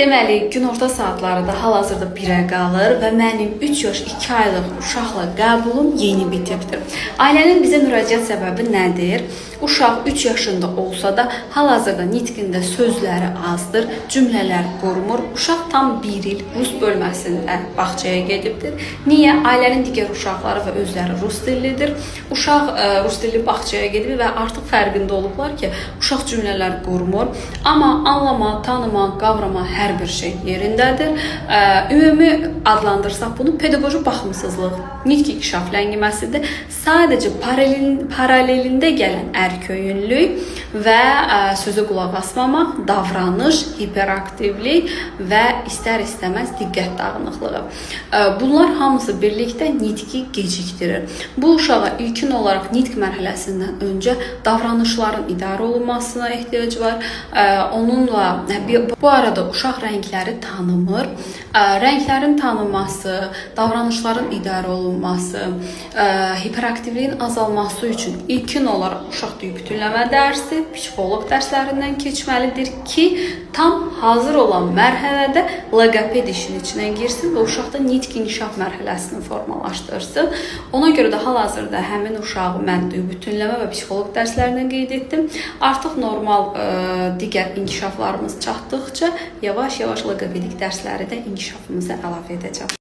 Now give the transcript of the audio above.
Deməli, günorta saatları da hal-hazırda 1-ə qalır və mənim 3 yaş 2 aylıq uşaqla qəbulum yeni bitibdir. Ailənin bizə müraciət səbəbi nədir? Uşaq 3 yaşında olsa da hal-hazırda nitqində sözləri azdır, cümlələr qurmur. Uşaq tam 1 il rus bölməsində bağçaya gedibdir. Niyə? Ailənin digər uşaqları və özləri rus dillidir. Uşaq rus dilli bağçaya gedib və artıq fərqində olublar ki, uşaq cümlələr qurmur. Amma anlama, tanıma, qavrama hər bir şey yerindədir. Ümumi adlandırsaq bunu pedaqoji baxımsızlıq, nitq inkişaf ləngiməsidir. Sadəcə paralelində gələn ərköyünlük və sözə qulaq asmamaq, davranış, hiperaktivlik və istər-istəməz diqqət dağınıqlığı. Bunlar hamısı birlikdə nitqi gecikdirir. Bu uşağa ilkin olaraq nitq mərhələsindən öncə davranışların idarə olunmasına ehtiyac var. Onunla bu arada uşaq rəngləri tanımır. Rənglərin tanınması, davranışların idarə olunması, hiperaktivliyin azalması üçün ilkin olaraq uşaq duyu bütünləmə dərsi, psixoloq dərslərindən keçməlidir ki, tam hazır olan mərhələdə loqoped işin içinə girsin və uşaqda nitq inkişaf mərhələsini formalaşdırsın. Ona görə də hal-hazırda həmin uşağı mən duyu bütünləmə və psixoloq dərslərinə qeyd etdim. Artıq normal digər inkişaflarımız çatdıqca yavaş-yavaş loqopedik dərsləri də inkişafımıza əlavə edəcəm.